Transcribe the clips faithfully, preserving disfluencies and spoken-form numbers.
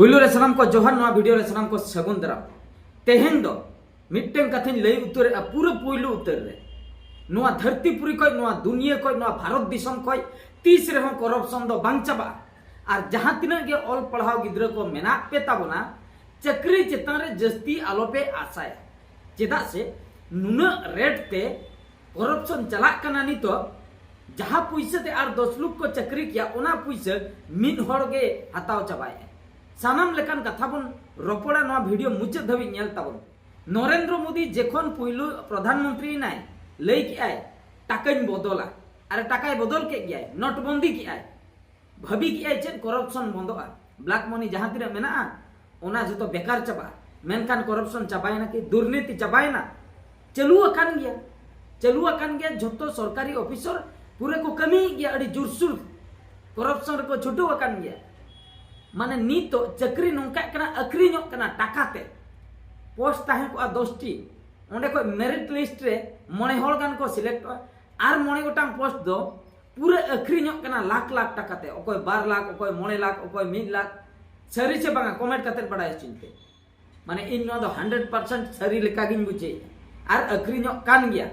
ᱯᱩᱭᱞᱩ ᱨᱮ ᱥᱟᱱᱟᱢ ᱠᱚ ᱡᱚᱦᱟᱨ, ᱱᱚᱣᱟ ᱵᱷᱤᱰᱤᱭᱳ ᱨᱮ ᱥᱟᱱᱟᱢ ᱠᱚ ᱥᱟᱹᱜᱩᱱ ᱫᱟᱨᱟᱢ᱾ ᱛᱮᱦᱮᱧ ᱫᱚ ᱢᱤᱫᱴᱟᱝ ᱠᱟᱛᱷᱟᱧ ᱞᱟᱹᱭ ᱩᱛᱟᱹᱨᱮᱜᱼᱟ, ᱯᱩᱨᱟᱹ ᱯᱩᱭᱞᱩ ᱩᱛᱟᱹᱨ ᱨᱮ᱾ ᱱᱚᱣᱟ ᱫᱷᱟᱹᱨᱛᱤ ᱯᱩᱨᱤ ᱠᱷᱚᱡ, ᱱᱚᱣᱟ ᱫᱩᱱᱤᱭᱟᱹ ᱠᱷᱚᱡ, ᱱᱚᱣᱟ ᱵᱷᱟᱨᱚᱛ ᱫᱤᱥᱚᱢ ᱠᱷᱚᱡ ᱛᱤᱥ ᱨᱮᱦᱚᱸ ᱠᱚᱨᱚᱯᱥᱚᱱ ᱫᱚ ᱵᱟᱝ ᱪᱟᱵᱟᱜᱼᱟ᱾ ᱟᱨ ᱡᱟᱦᱟᱸ ᱛᱤᱱᱟᱹᱜ ᱜᱮ ᱚᱞ ᱯᱟᱲᱦᱟᱣ ᱜᱤᱫᱽᱨᱟᱹ ᱠᱚ ᱢᱮᱱᱟᱜ ᱯᱮ ᱛᱟᱵᱚᱱᱟ, ᱪᱟᱹᱠᱨᱤ ᱪᱮᱛᱟᱱ ᱨᱮ ᱡᱟᱹᱥᱛᱤ ᱟᱞᱚᱯᱮ ᱟᱥᱟᱭᱟ᱾ ᱪᱮᱫᱟᱜ ᱥᱮ ᱱᱩᱱᱟᱹᱜ ᱨᱮᱴ ᱛᱮ ᱠᱚᱨᱚᱯᱥᱚᱱ ᱪᱟᱞᱟᱜ ᱠᱟᱱᱟ ᱱᱤᱛᱚᱜ᱾ ᱡᱟᱦᱟᱸ ᱯᱩᱭᱥᱟᱹ ᱛᱮ ᱟᱨ ᱫᱚᱥ ᱞᱩᱠ ᱠᱚ ᱪᱟᱹᱠᱨᱤ ᱠᱮᱭᱟ, ᱚᱱᱟ ᱯᱩᱭᱥᱟᱹ ᱢᱤᱫ ᱦᱚᱲ ᱜᱮ ᱦᱟᱛᱟᱣ ᱪᱟᱵᱟᱭᱮᱫᱼᱟ᱾ ᱥᱟᱱᱟᱢ ᱞᱮᱠᱟᱱ ᱠᱟᱛᱷᱟ ᱵᱚᱱ ᱨᱚᱯᱚᱲᱟ, ᱱᱚᱣᱟ ᱵᱷᱤᱰᱤᱭᱳ ᱢᱩᱪᱟᱹᱫ ᱫᱷᱟᱹᱵᱤᱡ ᱧᱮᱞ ᱛᱟᱵᱚᱱ ᱯᱮ᱾ ᱱᱚᱨᱮᱱᱫᱨᱚ ᱢᱳᱫᱤ ᱡᱮᱠᱷᱚᱱ ᱯᱩᱭᱞᱩ ᱯᱨᱚᱫᱷᱟᱱ ᱢᱚᱱᱛᱨᱤ ᱮᱱᱟᱭ, ᱞᱟᱹᱭ ᱠᱮᱜᱼᱟᱭ, "ᱴᱟᱠᱟᱧ ᱵᱚᱫᱚᱞᱟ", ᱟᱨ ᱴᱟᱠᱟᱭ ᱵᱚᱫᱚᱞ ᱠᱮᱫ ᱜᱮᱭᱟᱭ, ᱱᱳᱴᱵᱚᱱᱫᱤ ᱠᱮᱜᱼᱟᱭ᱾ ᱵᱷᱟᱹᱵᱤ ᱠᱮᱜᱼᱟᱭ ᱪᱮᱫ ᱠᱚᱨᱚᱯᱥᱚᱱ ᱵᱚᱱᱫᱚᱜᱼᱟ, ᱵᱞᱟᱠ ᱢᱟᱱᱤ ᱡᱟᱦᱟᱸ ᱛᱤᱱᱟᱹᱜ ᱢᱮᱱᱟᱜᱼᱟ, ᱚᱱᱟ ᱡᱚᱛᱚ ᱵᱮᱠᱟᱨ ᱪᱟᱵᱟᱜᱼᱟ᱾ ᱢᱮᱱᱠᱷᱟᱱ ᱠᱚᱨᱚᱯᱥᱚᱱ ᱪᱟᱵᱟᱭᱮᱱᱟ ᱠᱤ? ᱫᱩᱨᱱᱤᱛᱤ ᱪᱟᱵᱟᱭᱮᱱᱟ? ᱪᱟᱹᱞᱩ ᱟᱠᱟᱱ ᱜᱮᱭᱟ, ᱪᱟᱹᱞᱩ ᱟᱠᱟᱱ ᱜᱮᱭᱟ᱾ ᱡᱷᱚᱛᱚ ᱥᱚᱨᱠᱟᱨᱤ ᱚᱯᱷᱤᱥᱚᱨ ᱯᱩᱨᱟᱹ ᱠᱚ ᱠᱟᱹᱢᱤᱭᱮᱫ ᱜᱮᱭᱟ, ᱟᱹᱰᱤ ᱡᱳᱨᱥᱳᱨ ᱠᱚᱨᱚᱯᱥᱚᱱ ᱨᱮᱠᱚ ᱪᱷᱩᱴᱟᱹᱣ ᱟᱠᱟᱱ ᱜᱮᱭᱟ᱾ ᱢᱟᱱᱮ ᱱᱤᱛᱚᱜ ᱪᱟᱹᱠᱨᱤ ᱱᱚᱝᱠᱟᱜ ᱠᱟᱱᱟ, ᱟᱹᱠᱷᱨᱤᱧᱚᱜ ᱠᱟᱱᱟ ᱴᱟᱠᱟ ᱛᱮ᱾ ᱯᱳᱥᱴ ᱛᱟᱦᱮᱸ ᱠᱚᱜᱼᱟ ᱫᱚᱥᱴᱤ, ᱚᱸᱰᱮ ᱠᱷᱚᱡ ᱢᱮᱨᱤᱴ ᱞᱤᱥᱴ ᱨᱮ ᱢᱚᱬᱮ ᱦᱚᱲ ᱜᱟᱱ ᱠᱚ ᱥᱤᱞᱮᱠᱴᱚᱜᱼᱟ, ᱟᱨ ᱢᱚᱬᱮ ᱜᱚᱴᱟᱝ ᱯᱳᱥᱴ ᱫᱚ ᱯᱩᱨᱟᱹ ᱟᱹᱠᱷᱨᱤᱧᱚᱜ ᱠᱟᱱᱟ ᱞᱟᱠᱷ ᱞᱟᱠᱷ ᱴᱟᱠᱟ ᱛᱮ, ᱚᱠᱚᱭ ᱵᱟᱨ ᱞᱟᱠᱷ, ᱚᱠᱚᱭ ᱢᱚᱬᱮ ᱞᱟᱠᱷ, ᱚᱠᱚᱭ ᱢᱤᱫ ᱞᱟᱠᱷ᱾ ᱥᱟᱹᱨᱤ ᱥᱮ ᱵᱟᱝᱟ, ᱠᱚᱢᱮᱱᱴ ᱠᱟᱛᱮ ᱵᱟᱲᱟᱭ ᱦᱚᱪᱚᱧ ᱯᱮ᱾ ᱢᱟᱱᱮ ᱤᱧ ᱱᱚᱣᱟ ᱫᱚ ᱦᱟᱱᱰᱨᱮᱰ ᱯᱟᱨᱥᱮᱱᱴ ᱥᱟᱹᱨᱤ ᱞᱮᱠᱟᱜᱤᱧ ᱵᱩᱡᱷᱟᱹᱣᱮᱫᱼᱟ᱾ ᱟᱨ ᱟᱹᱠᱷᱨᱤᱧᱚᱜ ᱠᱟᱱ ᱜᱮᱭᱟ᱾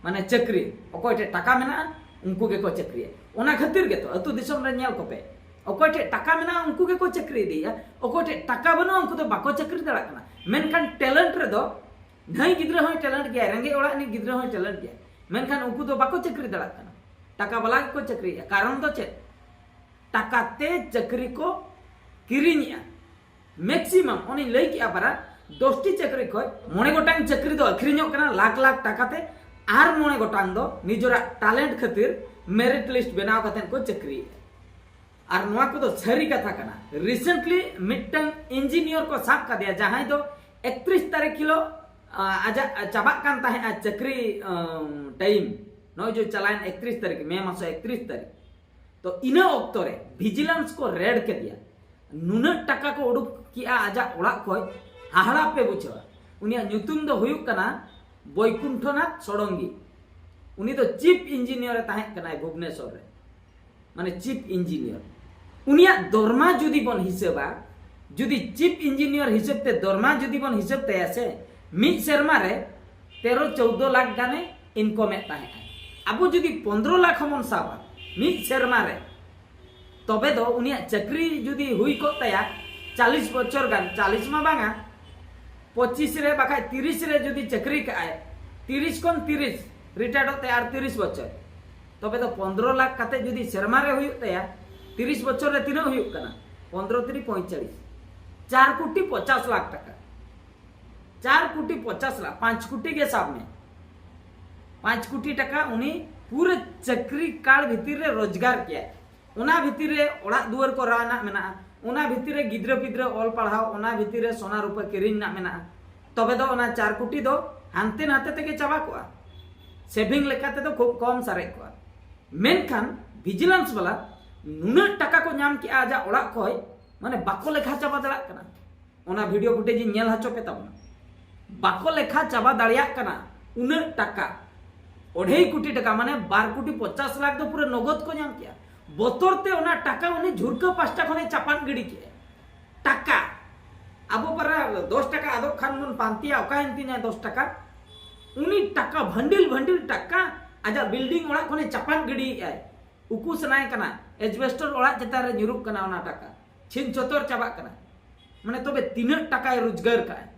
ᱢᱟᱱᱮ ᱪᱟᱹᱠᱨᱤ, ᱚᱠᱚᱭ ᱴᱷᱮᱡ ᱴᱟᱠᱟ ᱢᱮᱱᱟᱜᱼᱟ, ᱩᱱᱠᱩ ᱜᱮᱠᱚ ᱪᱟᱹᱠᱨᱤᱭᱟ᱾ ᱚᱱᱟ ᱠᱷᱟᱹᱛᱤᱨ ᱜᱮᱛᱚ ᱟᱹᱛᱩ ᱫᱤᱥᱚᱢ ᱨᱮ ᱧᱮᱞ ᱠᱚᱯᱮ, ᱚᱠᱚᱭ ᱴᱷᱮᱡ ᱴᱟᱠᱟ ᱢᱮᱱᱟᱜᱼᱟ, ᱩᱱᱠᱩ ᱜᱮᱠᱚ ᱪᱟᱹᱠᱨᱤ ᱤᱫᱤᱭᱮᱫᱼᱟ᱾ ᱚᱠᱚᱭ ᱴᱷᱮᱡ ᱴᱟᱠᱟ ᱵᱟᱹᱱᱩᱜᱼᱟ, ᱩᱱᱠᱩ ᱫᱚ ᱵᱟᱠᱚ ᱪᱟᱹᱠᱨᱤ ᱫᱟᱲᱮᱭᱟᱜ ᱠᱟᱱᱟ᱾ ᱢᱮᱱᱠᱷᱟᱱ ᱴᱮᱞᱮᱱᱴ ᱨᱮᱫᱚ ᱱᱟᱹᱭ ᱜᱤᱫᱽᱨᱟᱹ ᱦᱚᱸᱭ ᱴᱮᱞᱮᱱᱴ ᱜᱮᱭᱟ, ᱨᱮᱸᱜᱮᱡ ᱚᱲᱟᱜ ᱨᱤᱱᱤᱡ ᱜᱤᱫᱽᱨᱟᱹ ᱦᱚᱸᱭ ᱴᱮᱞᱮᱱᱴ ᱜᱮᱭᱟ, ᱢᱮᱱᱠᱷᱟᱱ ᱩᱱᱠᱩ ᱫᱚ ᱵᱟᱠᱚ ᱪᱟᱹᱠᱨᱤ ᱫᱟᱲᱮᱭᱟᱜ ᱠᱟᱱᱟ᱾ ᱴᱟᱠᱟ ᱵᱟᱞᱟ ᱜᱮᱠᱚ ᱪᱟᱹᱠᱨᱤᱭᱮᱫᱼᱟ᱾ ᱠᱟᱨᱚᱱ ᱫᱚ ᱪᱮᱫ? ᱴᱟᱠᱟ ᱛᱮ ᱪᱟᱹᱠᱨᱤ ᱠᱚ ᱠᱤᱨᱤᱧᱮᱜᱼᱟ᱾ ᱢᱮᱠᱥᱤᱢᱟᱢ, ᱚᱱᱮᱧ ᱞᱟᱹᱭ ᱠᱮᱜᱼᱟ ᱯᱟᱨᱟ, ᱫᱚᱥᱴᱤ ᱪᱟᱹᱠᱨᱤ ᱠᱷᱚᱡ ᱢᱚᱬᱮ ᱜᱚᱴᱟᱝ ᱪᱟᱹᱠᱨᱤ ᱫᱚ ᱟᱹᱠᱷᱨᱤᱧᱚᱜ ᱠᱟᱱᱟ ᱞᱟᱠᱷ ᱞᱟᱠᱷ ᱴᱟᱠᱟ ᱛᱮ, ᱟᱨ ᱢᱚᱬᱮ ᱜᱚᱴᱟᱝ ᱫᱚ ᱱᱤᱡᱮᱨᱟᱜ ᱴᱮᱞᱮᱱᱴ ᱠᱷᱟᱹᱛᱤᱨ ᱢᱮᱨᱤᱴ ᱞᱤᱥᱴ ᱵᱮᱱᱟᱣ ᱠᱟᱛᱮ ᱠᱚ ᱪᱟᱹᱠᱨᱤᱭᱮᱫᱼᱟ᱾ ᱟᱨ ᱱᱚᱣᱟ ᱠᱚᱫᱚ ᱥᱟᱹᱨᱤ ᱠᱟᱛᱷᱟ ᱠᱟᱱᱟ᱾ ᱨᱤᱥᱮᱱᱴᱞᱤ ᱢᱤᱫᱴᱟᱝ ᱤᱧᱡᱤᱱᱤᱭᱟᱨ ᱠᱚ ᱥᱟᱵ ᱠᱟᱫᱮᱭᱟ, ᱡᱟᱦᱟᱸᱭ ᱫᱚ ᱮᱠᱛᱨᱤᱥ ᱛᱟᱹᱨᱤᱠᱷ ᱦᱤᱞᱳᱜ, ᱟ, ᱟᱡᱟᱜ ᱪᱟᱵᱟᱜ ᱠᱟᱱ ᱛᱟᱦᱮᱸᱜᱼᱟ ᱪᱟᱹᱠᱨᱤ, ᱟᱢ, ᱴᱟᱭᱤᱢ᱾ ᱱᱚᱜᱼᱚᱭ ᱡᱮ ᱪᱟᱞᱟᱣᱮᱱ ᱮᱠᱛᱨᱤᱥ ᱛᱟᱹᱨᱤᱠᱷ, ᱢᱮ ᱢᱟᱥ ᱮᱠᱛᱨᱤᱥ ᱛᱟᱹᱨᱤᱠᱷ᱾ ᱛᱚ ᱤᱱᱟᱹ ᱚᱠᱛᱚ ᱨᱮ ᱵᱷᱤᱡᱤᱞᱮᱱᱥ ᱠᱚ ᱨᱮᱰ ᱠᱮᱫᱮᱭᱟ᱾ ᱱᱩᱱᱟᱹᱜ ᱴᱟᱠᱟ ᱠᱚ ᱩᱰᱩᱠ ᱠᱮᱜᱼᱟ ᱟᱡᱟᱜ ᱚᱲᱟᱜ ᱠᱷᱚᱡ, ᱦᱟᱦᱟᱲᱟ ᱯᱮ ᱵᱩᱡᱷᱟᱹᱣᱟ᱾ ᱩᱱᱤᱭᱟᱜ ᱧᱩᱛᱩᱢ ᱫᱚ ᱦᱩᱭᱩᱜ ᱠᱟᱱᱟ ᱵᱳᱭᱠᱩᱱᱴᱷᱚᱱᱟᱛᱷ ᱥᱚᱲᱚᱝᱜᱤ᱾ ᱩᱱᱤ ᱫᱚ ᱪᱤᱯ ᱤᱧᱡᱤᱱᱤᱭᱟᱨ ᱮ ᱛᱟᱦᱮᱸ ᱠᱟᱱᱟᱭ ᱵᱷᱩᱵᱽᱱᱮᱥᱚᱨ ᱨᱮ, ᱢᱟᱱᱮ ᱪᱤᱯ ᱤᱧᱡᱤᱱᱤᱭᱟᱨ᱾ ᱩᱱᱤᱭᱟᱜ ᱫᱚᱨᱢᱟ ᱡᱩᱫᱤ ᱵᱚᱱ ᱦᱤᱥᱟᱹᱵᱟ, ᱡᱩᱫᱤ ᱪᱤᱯ ᱤᱧᱡᱤᱱᱤᱭᱟᱨ ᱦᱤᱥᱟᱹᱵ ᱛᱮ ᱫᱚᱨᱢᱟ ᱡᱩᱫᱤ ᱵᱚᱱ ᱦᱤᱥᱟᱹᱵ ᱛᱟᱭᱟ ᱥᱮ, ᱢᱤᱫ ᱥᱮᱨᱢᱟ ᱨᱮ ᱛᱮᱨᱚ ᱪᱳᱣᱫᱚ ᱞᱟᱠᱷ ᱜᱟᱱᱮ ᱤᱱᱠᱚᱢᱮᱫ ᱛᱟᱦᱮᱸᱫ᱾ ᱟᱵᱚ ᱡᱩᱫᱤ ᱯᱚᱱᱫᱽᱨᱚ ᱞᱟᱠᱷ ᱦᱚᱸᱵᱚᱱ ᱥᱟᱵᱟ ᱢᱤᱫ ᱥᱮᱨᱢᱟ ᱨᱮ, ᱛᱚᱵᱮ ᱫᱚ ᱩᱱᱤᱭᱟᱜ ᱪᱟᱹᱠᱨᱤ ᱡᱩᱫᱤ ᱦᱩᱭ ᱠᱚᱜ ᱛᱟᱭᱟ ᱪᱟᱞᱤᱥ ᱵᱚᱪᱷᱚᱨ ᱜᱟᱱ, ᱪᱟᱞᱤᱥ ᱢᱟ ᱵᱟᱝᱟ, ᱯᱚᱸᱪᱤᱥ ᱨᱮ ᱵᱟᱠᱷᱟᱡ ᱛᱤᱨᱤᱥ ᱨᱮ ᱡᱩᱫᱤ ᱪᱟᱹᱠᱨᱤ ᱠᱟᱜᱼᱟᱭ, ᱛᱤᱨᱤᱥ ᱠᱷᱚᱱ ᱛᱤᱨᱤᱥ ᱨᱤᱴᱟᱭᱟᱨᱰᱚᱜ ᱛᱟᱭᱟ ᱟᱨ ᱛᱤᱨᱤᱥ ᱵᱚᱪᱷᱚᱨ, ᱛᱚᱵᱮ ᱫᱚ ᱯᱚᱱᱫᱽᱨᱚ ᱞᱟᱠᱷ ᱠᱟᱛᱮ ᱡᱩᱫᱤ ᱥᱮᱨᱢᱟ ᱨᱮ ᱦᱩᱭᱩᱜ ᱛᱟᱭᱟ, ᱛᱤᱨᱤᱥ ᱵᱚᱪᱷᱚᱨ ᱨᱮ ᱛᱤᱱᱟᱹᱜ ᱦᱩᱭᱩᱜ ᱠᱟᱱᱟ? ᱯᱚᱱᱫᱽᱨᱚ ᱛᱤᱨᱤ ᱯᱚᱸᱭᱛᱟᱞᱤᱥ, ᱪᱟᱨ ᱠᱳᱴᱤ ᱯᱚᱪᱟᱥ ᱞᱟᱠᱷ ᱴᱟᱠᱟ᱾ ᱪᱟᱨ ᱠᱳᱴᱤ ᱯᱚᱪᱟᱥ ᱞᱟᱠᱷ, ᱯᱟᱸᱪ ᱠᱳᱴᱤ ᱜᱮ ᱥᱟᱵ ᱢᱮ, ᱯᱟᱸᱪ ᱠᱳᱴᱤ ᱴᱟᱠᱟ ᱩᱱᱤ ᱯᱩᱨᱟᱹ ᱪᱟᱹᱠᱨᱤ ᱠᱟᱲ ᱵᱷᱤᱛᱤᱨ ᱨᱮ ᱨᱳᱡᱽᱜᱟᱨ ᱠᱮᱭᱟᱭ᱾ ᱚᱱᱟ ᱵᱷᱤᱛᱤᱨ ᱨᱮ ᱚᱲᱟᱜ ᱫᱩᱣᱟᱹᱨ ᱠᱚ ᱨᱟᱣ ᱨᱮᱱᱟᱜ ᱢᱮᱱᱟᱜᱼᱟ, ᱚᱱᱟ ᱵᱷᱤᱛᱤᱨ ᱨᱮ ᱜᱤᱫᱽᱨᱟᱹ ᱯᱤᱫᱽᱨᱟᱹ ᱚᱞ ᱯᱟᱲᱦᱟᱣ, ᱚᱱᱟ ᱵᱷᱤᱛᱤᱨ ᱨᱮ ᱥᱚᱱᱟ ᱨᱩᱯᱟᱹ ᱠᱤᱨᱤᱧ ᱨᱮᱱᱟᱜ ᱢᱮᱱᱟᱜᱼᱟ, ᱛᱚᱵᱮ ᱫᱚ ᱚᱱᱟ ᱪᱟᱨ ᱠᱳᱴᱤ ᱫᱚ ᱦᱟᱱᱛᱮ ᱱᱟᱛᱮ ᱛᱮᱜᱮ ᱪᱟᱵᱟ ᱠᱚᱜᱼᱟ, ᱥᱮᱵᱷᱤᱝ ᱞᱮᱠᱟ ᱛᱮᱫᱚ ᱠᱷᱩᱵ ᱠᱚᱢ ᱥᱟᱨᱮᱡ ᱠᱚᱜᱼᱟ᱾ ᱢᱮᱱᱠᱷᱟᱱ ᱵᱷᱤᱡᱤᱞᱮᱱᱥ ᱵᱟᱞᱟ ᱱᱩᱱᱟᱹᱜ ᱴᱟᱠᱟ ᱠᱚ ᱧᱟᱢ ᱠᱮᱜᱼᱟ ᱟᱡᱟᱜ ᱚᱲᱟᱜ ᱠᱷᱚᱡ, ᱢᱟᱱᱮ ᱵᱟᱠᱚ ᱞᱮᱠᱷᱟ ᱪᱟᱵᱟ ᱫᱟᱲᱮᱭᱟᱜ ᱠᱟᱱᱟ᱾ ᱚᱱᱟ ᱵᱷᱤᱰᱤᱭᱳ ᱯᱷᱩᱴᱮᱡᱽ ᱤᱧ ᱧᱮᱞ ᱦᱚᱪᱚ ᱯᱮ ᱛᱟᱵᱚᱱᱟ᱾ ᱵᱟᱠᱚ ᱞᱮᱠᱷᱟ ᱪᱟᱵᱟ ᱫᱟᱲᱮᱭᱟᱜ ᱠᱟᱱᱟ ᱩᱱᱟᱹᱜ ᱴᱟᱠᱟ, ᱚᱰᱷᱮᱭ ᱠᱳᱴᱤ ᱴᱟᱠᱟ, ᱢᱟᱱᱮ ᱵᱟᱨ ᱠᱳᱴᱤ ᱯᱚᱪᱟᱥ ᱞᱟᱠᱷ ᱫᱚ ᱯᱩᱨᱟᱹ ᱱᱚᱜᱚᱫ ᱠᱚ ᱧᱟᱢ ᱠᱮᱜᱼᱟ᱾ ᱵᱚᱛᱚᱨ ᱛᱮ ᱚᱱᱟ ᱴᱟᱠᱟ ᱩᱱᱤ ᱡᱷᱩᱨᱠᱟᱹ ᱯᱟᱥᱴᱟ ᱠᱷᱚᱱᱮ ᱪᱟᱯᱟᱫ ᱜᱤᱰᱤ ᱠᱮᱜᱼᱟ᱾ ᱴᱟᱠᱟ, ᱟᱵᱚ ᱯᱟᱨᱟ ᱫᱚᱥ ᱴᱟᱠᱟ ᱟᱫᱚᱜ ᱠᱷᱟᱱ ᱵᱚᱱ ᱯᱟᱱᱛᱮᱭᱟ, ᱚᱠᱟᱭᱮᱱ ᱛᱤᱧᱟᱭ ᱫᱚᱥ ᱴᱟᱠᱟ? ᱩᱱᱤ ᱴᱟᱠᱟ, ᱵᱷᱟᱱᱰᱤᱞ ᱵᱷᱟᱱᱰᱤᱞ ᱴᱟᱠᱟ ᱟᱡᱟᱜ ᱵᱤᱞᱰᱤᱝ ᱚᱲᱟᱜ ᱠᱷᱚᱱᱮ ᱪᱟᱯᱟᱫ ᱜᱤᱰᱤᱭᱮᱜᱼᱟᱭ᱾ ᱩᱠᱩ ᱥᱟᱱᱟᱭᱮ ᱠᱟᱱᱟ, ᱮᱡᱵᱮᱥᱴᱚᱨ ᱚᱲᱟᱜ ᱪᱮᱛᱟᱱ ᱨᱮ ᱧᱩᱨᱩᱜ ᱠᱟᱱᱟ ᱚᱱᱟ ᱴᱟᱠᱟ, ᱪᱷᱤᱱ ᱪᱷᱚᱛᱚᱨ ᱪᱟᱵᱟᱜ ᱠᱟᱱᱟ᱾ ᱢᱟᱱᱮ ᱛᱚᱵᱮ ᱛᱤᱱᱟᱹᱜ ᱴᱟᱠᱟᱭ ᱨᱳᱡᱽᱜᱟᱨ ᱠᱟᱜᱼᱟ?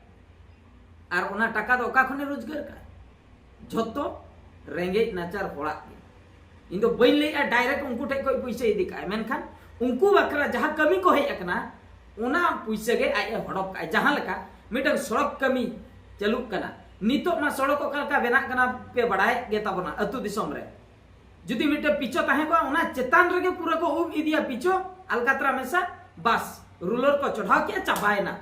ᱟᱨ ᱚᱱᱟ ᱴᱟᱠᱟ ᱫᱚ ᱚᱠᱟ ᱠᱷᱚᱱᱮ ᱨᱳᱡᱽᱜᱟᱨ ᱠᱟᱜᱼᱟ? ᱡᱷᱚᱛᱚ ᱨᱮᱸᱜᱮᱡ ᱱᱟᱪᱟᱨ ᱦᱚᱲᱟᱜ ᱜᱮ᱾ ᱤᱧ ᱫᱚ ᱵᱟᱹᱧ ᱞᱟᱹᱭᱮᱜᱼᱟ ᱰᱟᱭᱨᱮᱠᱴ ᱩᱱᱠᱩ ᱴᱷᱮᱡ ᱠᱷᱚᱡ ᱯᱩᱭᱥᱟᱹ ᱤᱫᱤ ᱠᱟᱜᱼᱟᱭ, ᱢᱮᱱᱠᱷᱟᱱ ᱩᱱᱠᱩ ᱵᱟᱠᱷᱨᱟ ᱡᱟᱦᱟᱸ ᱠᱟᱹᱢᱤ ᱠᱚ ᱦᱮᱡ ᱟᱠᱟᱱᱟ, ᱚᱱᱟ ᱯᱩᱭᱥᱟᱹ ᱜᱮ ᱟᱡ ᱮ ᱦᱚᱰᱚᱯ ᱠᱟᱜᱼᱟᱭ᱾ ᱡᱟᱦᱟᱸ ᱞᱮᱠᱟ ᱢᱤᱫᱴᱟᱝ ᱥᱚᱲᱚᱠ ᱠᱟᱹᱢᱤ ᱪᱟᱹᱞᱩᱜ ᱠᱟᱱᱟ, ᱱᱤᱛᱚᱜ ᱢᱟ ᱥᱚᱲᱚᱠ ᱚᱠᱟ ᱞᱮᱠᱟ ᱵᱮᱱᱟᱜ ᱠᱟᱱᱟ ᱯᱮ ᱵᱟᱲᱟᱭᱮᱫ ᱜᱮ ᱛᱟᱵᱚᱱᱟ ᱟᱹᱛᱩ ᱫᱤᱥᱚᱢ ᱨᱮ᱾ ᱡᱩᱫᱤ ᱢᱤᱫᱴᱮᱱ ᱯᱤᱪᱚ ᱛᱟᱦᱮᱸ ᱠᱚᱜᱼᱟ, ᱚᱱᱟ ᱪᱮᱛᱟᱱ ᱨᱮᱜᱮ ᱯᱩᱨᱟᱹ ᱠᱚ ᱩᱵ ᱤᱫᱤᱭᱟ ᱯᱤᱪᱚ, ᱟᱞᱠᱟᱛᱨᱟ ᱢᱮᱥᱟ, ᱵᱟᱥ, ᱨᱩᱞᱟᱨ ᱠᱚ ᱪᱚᱲᱦᱟᱣ ᱠᱮᱜᱼᱟ, ᱪᱟᱵᱟᱭᱮᱱᱟ᱾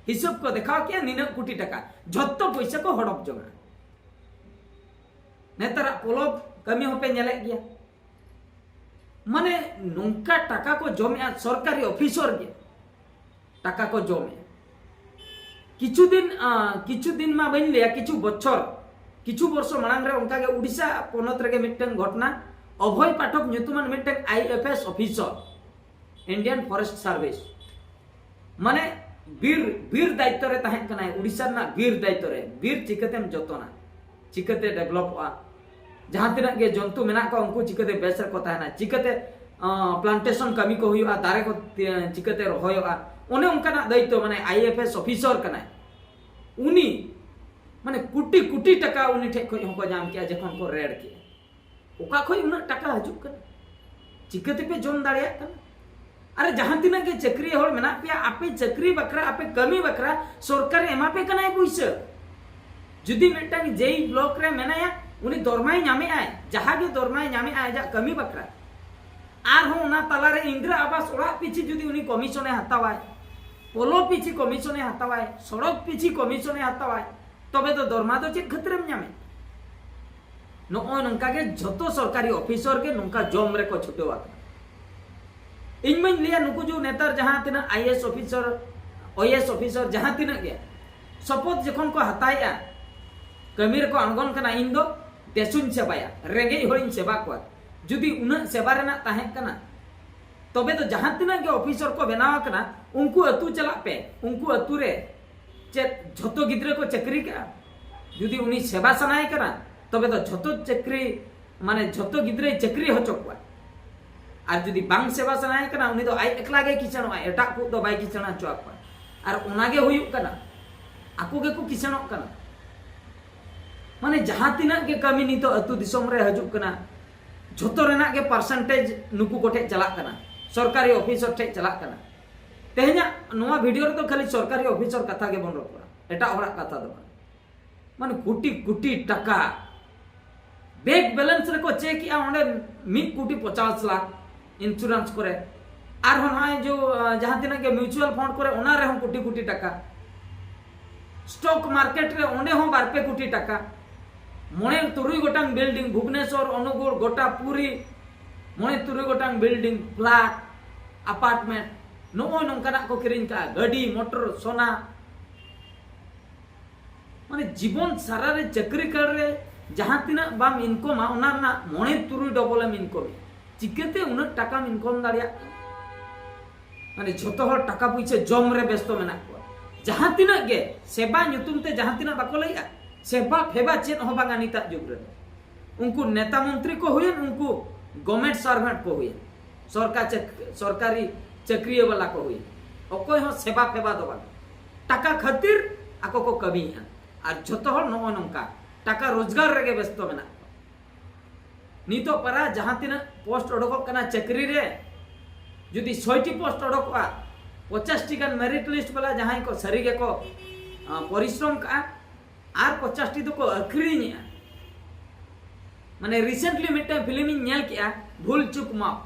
ᱦᱤᱥᱟᱹᱵ ᱠᱚ ᱫᱮᱠᱷᱟᱣ ᱠᱮᱜᱼᱟ, ᱱᱤᱱᱟᱹᱜ ᱠᱳᱴᱤ ᱴᱟᱠᱟ, ᱡᱷᱚᱛᱚ ᱯᱚᱭᱥᱟ ᱠᱚ ᱦᱚᱲᱚᱯ ᱡᱚᱝᱟ᱾ ᱱᱮᱛᱟᱨᱟᱜ ᱯᱚᱞᱚᱵ ᱠᱟᱹᱢᱤ ᱦᱚᱸᱯᱮ ᱧᱮᱞᱮᱫ ᱜᱮᱭᱟ, ᱢᱟᱱᱮ ᱱᱚᱝᱠᱟ ᱴᱟᱠᱟ ᱠᱚ ᱡᱚᱢᱮᱜᱼᱟ ᱥᱚᱨᱠᱟᱨᱤ ᱚᱯᱷᱤᱥᱚᱨ ᱜᱮ᱾ ᱴᱟᱠᱟ ᱠᱚ ᱡᱚᱢᱮᱜᱼᱟ᱾ ᱠᱤᱪᱷᱩ ᱫᱤᱱ, ᱟᱸ, ᱠᱤᱪᱷᱩ ᱫᱤᱱ ᱢᱟ ᱵᱟᱹᱧ ᱞᱟᱹᱭᱟ, ᱠᱤᱪᱷᱩ ᱵᱚᱪᱷᱚᱨ, ᱠᱤᱪᱷᱩ ᱵᱚᱨᱥᱚ ᱢᱟᱲᱟᱝ ᱨᱮ ᱚᱱᱠᱟᱜᱮ ᱩᱰᱤᱥᱟ ᱯᱚᱱᱚᱛ ᱨᱮᱜᱮ ᱢᱤᱫᱴᱟᱝ ᱜᱷᱚᱴᱱᱟ, ᱚᱵᱷᱚᱭ ᱯᱟᱴᱷᱚᱠ ᱧᱩᱛᱩᱢᱟᱱ ᱢᱤᱫᱴᱟᱝ I F S officer, Indian forest service, ᱢᱟᱱᱮ ᱵᱤᱨ ᱵᱤᱨ ᱫᱟᱭᱤᱛᱛᱚ ᱨᱮ ᱛᱟᱦᱮᱸ ᱠᱟᱱᱟᱭ, ᱩᱲᱤᱥᱥᱟ ᱨᱮᱱᱟᱜ ᱵᱤᱨ ᱫᱟᱭᱤᱛᱛᱚ ᱨᱮ᱾ ᱵᱤᱨ ᱪᱤᱠᱟᱹᱛᱮᱢ ᱡᱚᱛᱚᱱᱟ, ᱪᱤᱠᱟᱹᱛᱮ ᱰᱮᱵᱷᱞᱚᱯᱚᱜᱼᱟ? ᱡᱟᱦᱟᱸ ᱛᱤᱱᱟᱹᱜ ᱜᱮ ᱡᱚᱱᱛᱩ ᱢᱮᱱᱟᱜ ᱠᱚᱣᱟ, ᱩᱱᱠᱩ ᱪᱤᱠᱟᱹᱛᱮ ᱵᱮᱥ ᱨᱮᱠᱚ ᱛᱟᱦᱮᱱᱟ, ᱪᱤᱠᱟᱹᱛᱮ ᱯᱞᱟᱱᱴᱮᱥᱚᱱ ᱠᱟᱹᱢᱤ ᱠᱚ ᱦᱩᱭᱩᱜᱼᱟ, ᱫᱟᱨᱮ ᱠᱚ ᱪᱤᱠᱟᱹᱛᱮ ᱨᱚᱦᱚᱭᱚᱜᱼᱟ, ᱚᱱᱮ ᱚᱱᱠᱟᱱᱟᱜ ᱫᱟᱭᱤᱛᱛᱚ᱾ ᱢᱟᱱᱮ ᱟᱭ ᱮᱯᱷ ᱮᱥ ᱚᱯᱷᱤᱥᱟᱨ ᱠᱟᱱᱟᱭ ᱩᱱᱤ᱾ ᱢᱟᱱᱮ ᱠᱳᱴᱤ ᱠᱳᱴᱤ ᱴᱟᱠᱟ ᱩᱱᱤ ᱴᱷᱮᱡ ᱠᱷᱚᱡ ᱦᱚᱸᱠᱚ ᱧᱟᱢ ᱠᱮᱜᱼᱟ ᱡᱚᱠᱷᱚᱱ ᱠᱚ ᱨᱮᱰ ᱠᱮᱜᱼᱟ᱾ ᱚᱠᱟ ᱠᱷᱚᱡ ᱩᱱᱟᱹᱜ ᱴᱟᱠᱟ ᱦᱤᱡᱩᱜ ᱠᱟᱱᱟ? ᱪᱤᱠᱟᱹ ᱛᱮᱯᱮ ᱡᱚᱢ ᱫᱟᱲᱮᱭᱟᱜ ᱠᱟᱱᱟ? ᱟᱨᱮ, ᱡᱟᱦᱟᱸ ᱛᱤᱱᱟᱹᱜ ᱜᱮ ᱪᱟᱹᱠᱨᱤ ᱦᱚᱲ ᱢᱮᱱᱟᱜ ᱯᱮᱭᱟ, ᱟᱯᱮ ᱪᱟᱹᱠᱨᱤ ᱵᱟᱠᱷᱨᱟ, ᱟᱯᱮ ᱠᱟᱹᱢᱤ ᱵᱟᱠᱷᱨᱟ ᱥᱚᱨᱠᱟᱨᱮ ᱮᱢᱟ ᱯᱮ ᱠᱟᱱᱟᱭ ᱯᱩᱭᱥᱟᱹ᱾ ᱡᱩᱫᱤ ᱢᱤᱫᱴᱟᱝ ᱡᱮᱭ ᱵᱞᱚᱠ ᱨᱮ ᱢᱮᱱᱟᱭᱟ, ᱩᱱᱤ ᱫᱚᱨᱢᱟᱭ ᱧᱟᱢᱮᱜᱼᱟᱭ, ᱡᱟᱦᱟᱸ ᱜᱮ ᱫᱚᱨᱢᱟᱭ ᱧᱟᱢᱮᱜᱼᱟᱭ ᱟᱡᱟᱜ ᱠᱟᱹᱢᱤ ᱵᱟᱠᱷᱨᱟ, ᱟᱨᱦᱚᱸ ᱚᱱᱟ ᱛᱟᱞᱟᱨᱮ ᱤᱱᱫᱨᱟ ᱟᱵᱟᱥ ᱚᱲᱟᱜ ᱯᱤᱪᱷᱤ ᱡᱩᱫᱤ ᱩᱱᱤ ᱠᱚᱢᱤᱥᱚᱱᱮ ᱦᱟᱛᱟᱣᱟᱭ, ᱯᱳᱞᱳ ᱯᱤᱪᱷᱤ ᱠᱚᱢᱤᱥᱚᱱᱮ ᱦᱟᱛᱟᱣᱟᱭ, ᱥᱚᱲᱚᱠ ᱯᱤᱪᱷᱤ ᱠᱚᱢᱤᱥᱚᱱᱮ ᱦᱟᱛᱟᱣᱟᱭ, ᱛᱚᱵᱮ ᱫᱚ ᱫᱚᱨᱢᱟ ᱫᱚ ᱪᱮᱫ ᱠᱷᱟᱹᱛᱤᱨᱮᱢ ᱧᱟᱢᱮ? ᱱᱚᱜᱼᱚᱭ ᱱᱚᱝᱠᱟ ᱜᱮ ᱡᱷᱚᱛᱚ ᱥᱚᱨᱠᱟᱨᱤ ᱚᱯᱷᱤᱥᱟᱨ ᱜᱮ ᱱᱚᱝᱠᱟ ᱡᱚᱢ ᱨᱮᱠᱚ ᱪᱷᱩᱴᱟᱹᱣ ᱟᱠᱟᱱᱟ᱾ ᱤᱧ ᱢᱟᱧ ᱞᱟᱹᱭᱟ, ᱱᱩᱠᱩ ᱡᱮ ᱱᱮᱛᱟᱨ ᱡᱟᱦᱟᱸ ᱛᱤᱱᱟᱹᱜ ᱟᱭ A S officer, O A S officer ᱡᱟᱦᱟᱸ ᱛᱤᱱᱟᱹᱜ ᱜᱮ ᱥᱚᱯᱚᱛ ᱡᱚᱠᱷᱚᱱ ᱠᱚ ᱦᱟᱛᱟᱣᱮᱜᱼᱟ, ᱠᱟᱹᱢᱤ ᱨᱮᱠᱚ ᱟᱬᱜᱚᱱ ᱠᱟᱱᱟ, ᱤᱧ ᱫᱚ ᱫᱮᱥᱩᱧ ᱥᱮᱵᱟᱭᱟ, ᱨᱮᱸᱜᱮᱡ ᱦᱚᱲᱤᱧ ᱥᱮᱵᱟ ᱠᱚᱣᱟ᱾ ᱡᱩᱫᱤ ᱩᱱᱟᱹᱜ ᱥᱮᱵᱟ ᱨᱮᱱᱟᱜ ᱛᱟᱦᱮᱸ ᱠᱟᱱᱟ, ᱛᱚᱵᱮ ᱫᱚ ᱡᱟᱦᱟᱸ ᱛᱤᱱᱟᱹᱜ ᱜᱮ ᱚᱯᱷᱤᱥᱟᱨ ᱠᱚ ᱵᱮᱱᱟᱣ ᱟᱠᱟᱱᱟ, ᱩᱱᱠᱩ ᱟᱹᱛᱩ ᱪᱟᱞᱟᱜ ᱯᱮ, ᱩᱱᱠᱩ ᱟᱹᱛᱩ ᱨᱮ ᱪᱮᱫ ᱡᱷᱚᱛᱚ ᱜᱤᱫᱽᱨᱟᱹ ᱠᱚ ᱪᱟᱹᱠᱨᱤ ᱠᱟᱜᱼᱟ? ᱡᱩᱫᱤ ᱩᱱᱤ ᱥᱮᱵᱟ ᱥᱟᱱᱟᱭᱮ ᱠᱟᱱᱟ, ᱛᱚᱵᱮ ᱫᱚ ᱡᱷᱚᱛᱚ ᱪᱟᱹᱠᱨᱤ, ᱢᱟᱱᱮ ᱡᱷᱚᱛᱚ ᱜᱤᱫᱽᱨᱟᱹᱭ ᱪᱟᱹᱠᱨᱤ ᱦᱚᱪᱚ ᱠᱚᱣᱟ᱾ ᱟᱨ ᱡᱩᱫᱤ ᱵᱟᱝ ᱥᱮᱵᱟ ᱥᱟᱱᱟᱭᱮ ᱠᱟᱱᱟ, ᱩᱱᱤ ᱫᱚ ᱟᱡ ᱮᱠᱞᱟ ᱜᱮᱭ ᱠᱤᱥᱟᱹᱬᱚᱜᱼᱟ, ᱮᱴᱟᱜ ᱠᱚ ᱫᱚ ᱵᱟᱭ ᱠᱤᱥᱟᱹᱬ ᱦᱚᱪᱚ ᱟᱠᱚᱣᱟ᱾ ᱟᱨ ᱚᱱᱟ ᱜᱮ ᱦᱩᱭᱩᱜ ᱠᱟᱱᱟ, ᱟᱠᱚ ᱜᱮᱠᱚ ᱠᱤᱥᱟᱹᱬᱚᱜ ᱠᱟᱱᱟ᱾ ᱢᱟᱱᱮ ᱡᱟᱦᱟᱸ ᱛᱤᱱᱟᱹᱜ ᱜᱮ ᱠᱟᱹᱢᱤ ᱱᱤᱛᱚᱜ ᱟᱹᱛᱩ ᱫᱤᱥᱚᱢ ᱨᱮ ᱦᱤᱡᱩᱜ ᱠᱟᱱᱟ, ᱡᱷᱚᱛᱚ ᱨᱮᱱᱟᱜ ᱜᱮ ᱯᱟᱨᱥᱮᱱᱴᱮᱡᱽ ᱱᱩᱠᱩ ᱠᱚᱴᱷᱮᱡ ᱪᱟᱞᱟᱜ ᱠᱟᱱᱟ, ᱥᱚᱨᱠᱟᱨᱤ ᱚᱯᱷᱤᱥᱟᱨ ᱴᱷᱮᱡ ᱪᱟᱞᱟᱜ ᱠᱟᱱᱟ᱾ ᱛᱮᱦᱮᱧᱟᱜ ᱱᱚᱣᱟ ᱵᱷᱤᱰᱤᱭᱳ ᱨᱮᱫᱚ ᱠᱷᱟᱹᱞᱤ ᱥᱚᱨᱠᱟᱨᱤ ᱚᱯᱷᱤᱥᱟᱨ ᱠᱟᱛᱷᱟ ᱜᱮᱵᱚᱱ ᱨᱚᱯᱚᱲᱟ, ᱮᱴᱟᱜ ᱦᱚᱲᱟᱜ ᱠᱟᱛᱷᱟ ᱫᱚ ᱵᱟᱝ᱾ ᱢᱟᱱᱮ ᱠᱳᱴᱤ ᱠᱳᱴᱤ ᱴᱟᱠᱟ ᱵᱮᱝᱠ ᱵᱮᱞᱮᱱᱥ ᱨᱮᱠᱚ ᱪᱮᱠ ᱮᱜᱼᱟ, ᱚᱸᱰᱮ ᱢᱤᱫ ᱠᱳᱴᱤ ᱯᱚᱪᱟᱥ ᱞᱟᱠᱷ ᱤᱱᱥᱩᱨᱮᱱᱥ ᱠᱚᱨᱮ᱾ ᱟᱨᱦᱚᱸ ᱱᱚᱜᱼᱚᱭ ᱡᱚ, ᱟᱸ, ᱡᱟᱦᱟᱸ ᱛᱤᱱᱟᱹᱜ ᱜᱮ ᱢᱤᱭᱩᱪᱩᱣᱟᱞ ᱯᱷᱟᱱᱰ ᱠᱚᱨᱮ, ᱚᱱᱟ ᱨᱮᱦᱚᱸ ᱠᱳᱴᱤ ᱠᱳᱴᱤ ᱴᱟᱠᱟ᱾ ᱥᱴᱚᱠ ᱢᱟᱨᱠᱮᱴ ᱨᱮ, ᱚᱸᱰᱮ ᱦᱚᱸ ᱵᱟᱨ ᱯᱮ ᱠᱳᱴᱤ ᱴᱟᱠᱟ᱾ ᱢᱚᱬᱮ ᱛᱩᱨᱩᱭ ᱜᱚᱴᱟᱝ ᱵᱤᱞᱰᱤᱝ, ᱵᱷᱩᱵᱽᱱᱮᱥᱚᱨ, ᱚᱱᱩᱜᱩᱲ, ᱜᱚᱴᱟ ᱯᱩᱨᱤ, ᱢᱚᱬᱮ ᱛᱩᱨᱩᱭ ᱜᱚᱴᱟᱝ ᱵᱤᱞᱰᱤᱝ, ᱯᱷᱞᱟᱴ, ᱟᱯᱟᱨᱴᱢᱮᱱᱴ, ᱱᱚᱜᱼᱚᱭ ᱱᱚᱝᱠᱟᱱᱟᱜ ᱠᱚ ᱠᱤᱨᱤᱧ ᱠᱟᱜᱼᱟ, ᱜᱟᱹᱰᱤ, ᱢᱚᱴᱚᱨ, ᱥᱚᱱᱟ᱾ ᱢᱟᱱᱮ ᱡᱤᱵᱚᱱ ᱥᱟᱨᱟ ᱨᱮ ᱪᱟᱹᱠᱨᱤ ᱠᱟᱲ ᱨᱮ ᱡᱟᱦᱟᱸ ᱛᱤᱱᱟᱹᱜ ᱵᱟᱢ ᱤᱱᱠᱚᱢᱟ, ᱚᱱᱟ ᱨᱮᱱᱟᱜ ᱢᱚᱬᱮ ᱛᱩᱨᱩᱭ ᱰᱚᱵᱚᱞ ᱮᱢ ᱤᱱᱠᱚᱢᱮᱜᱼᱟ᱾ ᱪᱤᱠᱟᱹᱛᱮ ᱩᱱᱟᱹᱜ ᱴᱟᱠᱟᱢ ᱤᱱᱠᱚᱢ ᱫᱟᱲᱮᱭᱟᱜ ᱠᱟᱱᱟ? ᱢᱟᱱᱮ ᱡᱷᱚᱛᱚ ᱦᱚᱲ ᱴᱟᱠᱟ ᱯᱩᱭᱥᱟᱹ ᱡᱚᱢ ᱨᱮ ᱵᱮᱥᱛᱚ ᱢᱮᱱᱟᱜ ᱠᱚᱣᱟ᱾ ᱡᱟᱦᱟᱸ ᱛᱤᱱᱟᱹᱜ ᱜᱮ ᱥᱮᱵᱟ ᱧᱩᱛᱩᱢ ᱛᱮ ᱡᱟᱦᱟᱸ ᱛᱤᱱᱟᱹᱜ ᱵᱟᱠᱚ ᱞᱟᱹᱭᱮᱜᱼᱟ, ᱥᱮᱵᱟ ᱯᱷᱮᱵᱟ ᱪᱮᱫ ᱦᱚᱸ ᱵᱟᱝᱟ ᱱᱤᱛᱟᱜ ᱡᱩᱜᱽ ᱨᱮᱫᱚ᱾ ᱩᱱᱠᱩ ᱱᱮᱛᱟ ᱢᱚᱱᱛᱨᱤ ᱠᱚ ᱦᱩᱭᱮᱱ, ᱩᱱᱠᱩ ᱜᱚᱵᱷᱢᱮᱱᱴ ᱥᱟᱨᱵᱷᱮᱱᱴ ᱠᱚ ᱦᱩᱭᱮᱱ, ᱥᱚᱨᱠᱟᱨ ᱪᱟᱹᱠ-, ᱥᱚᱨᱠᱟᱨᱤ ᱪᱟᱹᱠᱨᱤᱭᱟᱹ ᱵᱟᱞᱟ ᱠᱚ ᱦᱩᱭᱮᱱ, ᱚᱠᱚᱭ ᱦᱚᱸ ᱥᱮᱵᱟ ᱯᱷᱮᱵᱟ ᱫᱚ ᱵᱟᱝ᱾ ᱴᱟᱠᱟ ᱠᱷᱟᱹᱛᱤᱨ ᱟᱠᱚ ᱠᱚ ᱠᱟᱹᱢᱤᱭᱮᱫᱼᱟ᱾ ᱟᱨ ᱡᱷᱚᱛᱚ ᱦᱚᱲ ᱱᱚᱜᱼᱚᱭ ᱱᱚᱝᱠᱟ ᱴᱟᱠᱟ ᱨᱳᱡᱽᱜᱟᱨ ᱨᱮᱜᱮ ᱵᱮᱥᱛᱚ ᱢᱮᱱᱟᱜ ᱠᱚᱣᱟ᱾ ᱱᱤᱛᱚᱜ ᱯᱟᱨᱟ ᱡᱟᱦᱟᱸ ᱛᱤᱱᱟᱹᱜ ᱯᱳᱥᱴ ᱚᱰᱚᱠᱚᱜ ᱠᱟᱱᱟ ᱪᱟᱹᱠᱨᱤ ᱨᱮ, ᱡᱩᱫᱤ ᱥᱚᱭᱴᱤ ᱯᱳᱥᱴ ᱚᱰᱚᱠᱚᱜᱼᱟ, ᱯᱚᱪᱟᱥ ᱴᱤ ᱜᱟᱱ ᱢᱮᱨᱤᱴ ᱞᱤᱥᱴ ᱵᱟᱞᱟ ᱡᱟᱦᱟᱸᱭ ᱠᱚ ᱥᱟᱹᱨᱤ ᱜᱮᱠᱚ, ᱟᱸ, ᱯᱚᱨᱤᱥᱨᱚᱢ ᱠᱟᱜᱼᱟ, ᱟᱨ ᱯᱚᱪᱟᱥ ᱴᱤ ᱫᱚᱠᱚ ᱟᱹᱠᱷᱨᱤᱧᱮᱜᱼᱟ᱾ ᱢᱟᱱᱮ ᱨᱤᱥᱮᱱᱴᱞᱤ ᱢᱤᱫᱴᱟᱝ ᱯᱷᱤᱞᱢ ᱤᱧ ᱧᱮᱞ ᱠᱮᱜᱼᱟ, ᱵᱷᱩᱞ ᱪᱩᱠ ᱢᱟᱯ,